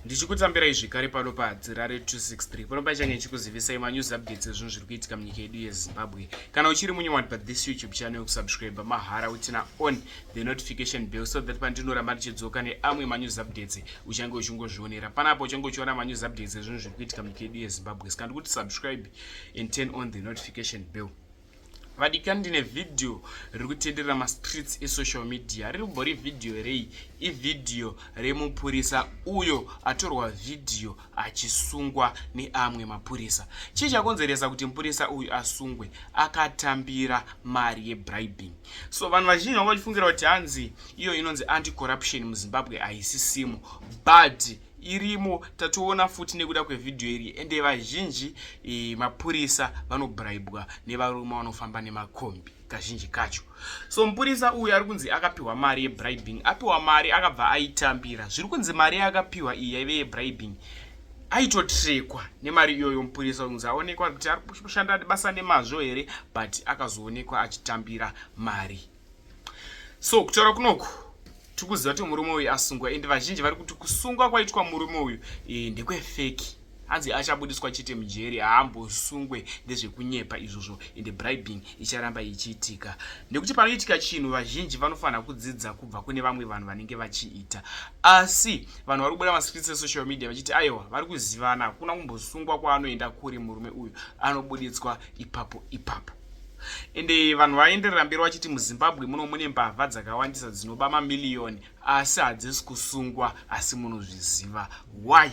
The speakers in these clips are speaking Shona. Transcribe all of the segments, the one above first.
Ndichikutambirai zvekare pano paHadzirare 263 pano pachange ndichikuzivisai manews updates ezvinhu zviri kuitika munyika yedu yeZimbabwe. Kana uchiri munyowani pathis YouTube channel, kusubscribe mahara utina on the notification bell so that pandinoramba ndichidzoka neamwe manews updates uchange uchingozvionera panapa, uchange uchiona manews updates ezvinhu zviri kuitika munyika yedu yeZimbabwe. Saka ndikuti subscribe and turn on the notification bell. Vadikani, ndine vhidhiyo riri kutenderera mastreets esocial media. Riri kumbori vhidhiyo rei? Ivhidhiyo remupurisa uyo atorwa vhidhiyo achisungwa neamwe mapurisa. Chii chakonzeresa kuti mupurisa uyu asungwe? Akatambira mari yebribing. So vanhu vazhinji vanga vachifungira kuti hanzi iyo inonzi anti-corruption muZimbabwe haisisimo, but irimo. Tatoona futi nekuda kwevhidhiyo iri. Ende vazhinji mapurisa vanobribwa nevarume vanofamba nemakombi kazhinji kacho. So mupurisa uyu ari kunzi akapiwa mari yebribing. Apiwa mari, akabva aitambira. Zviri kunzi mari yaakapiwa iyi yaive yebribing, aitotrekwa nemari iyoyo. Mupurisa kunzi aonekwa kuti ari kushanda basa nemazvo here, but akazoonekwa achitambira mari. So kutaura kunoku, tikuziva kuti murume uyu asungwa, ende vazhinji vari kuti kusungwa kwaitwa murume uyu ndekwefake. Hanzi achabudiswa chete mujeri, haambosungwe, ndezvekunyepa izvozvo. Ende bribing icharamba ichiitika nekuti panoitika chinhu, vazhinji vanofanira kudzidza kubva kune vamwe vanhu vanenge vachiita. Asi vanhu vari kubuda mastreets esocial media vachiti aiwa, vari kuzivana, hakuna kumbosungwa kwaanoenda kuri. Murume uyu anobuditswa ipapo ipapo. Ende vanhu vaenderera mberi vachiti muZimbabwe muno mune mbavha dzakawandisa dzinoba mamiliyoni, asi hadzisi kusungwa. Asi munozviziva why?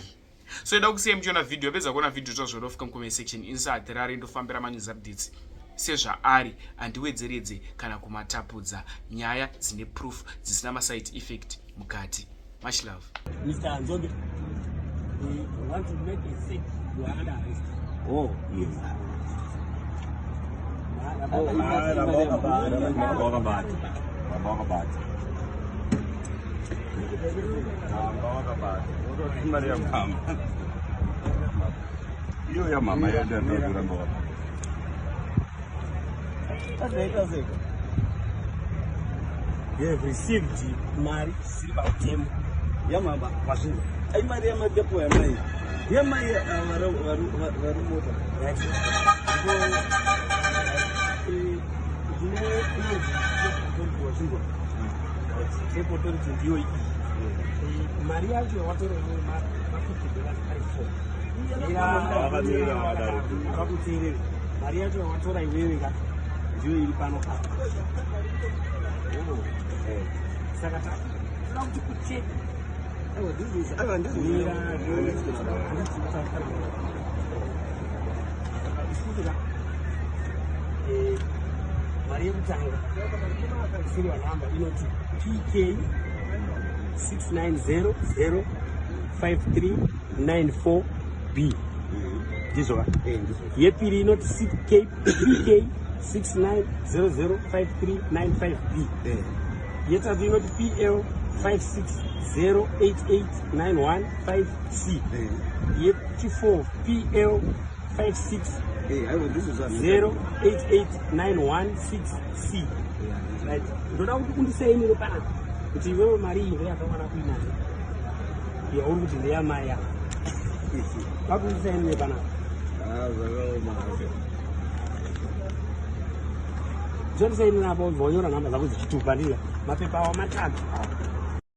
So ida kusiyai muchiona vhidhiyo. Apedza kuona vhidhiyo, tazvodofika mucomment section. Insahatirari, ndofambira manews updates sezvaari, handiwedzeredze kana kumatapudza. Nyaya dzine proof, dzisina maside effect mukati. Much love. Mr. Nzombe, we want to make a fake. You are under arrest. Oh, yes. Ramba wakabata. Ramba wakabata. Ramba wakabata. Mari ya mama. Iyo ya mama ya ndio ramba wakabata. You have received mari zvisiri pamutemo yamama mazvinhu. Ai, mari yamadepo yamai. Yamai vari mota. Right. Ndine inonzi wazvinzwa, trip authority ndiyo iyi. Mari yacho yawatora iwewe, ma$50 ari four. Vakateerera vakadaro. Vakakuteerera. Mari yacho yawatora iwewe ka, ndiyo iri pano apa. Saka toda kuti kucheka. Aiwa, ndizvo. Aiwa, ndizvo. Mira, isusu ka, mari yekutanga, serial number inoti PK 69005394 B, ndizvo ka? Eh, ndizvo. Yepiri inoti CK PK 69005395 B. Yetatu inoti PL 56088915 C. Yechi4 PL 56 Eh, aiwa, ndizvo zva. 088916 C. Right, ndoda kuti undisainire panapa kuti iwewe mari iyi ndeyakawana kuinayo yauri kuti ndeyamai ava. Pakuti undisainire panapa. Ah, zvakaoma. Zvondisainira apo, ubva wanyora nhamba dzako dzichitupa. Ndizvo mapepa awa matatu.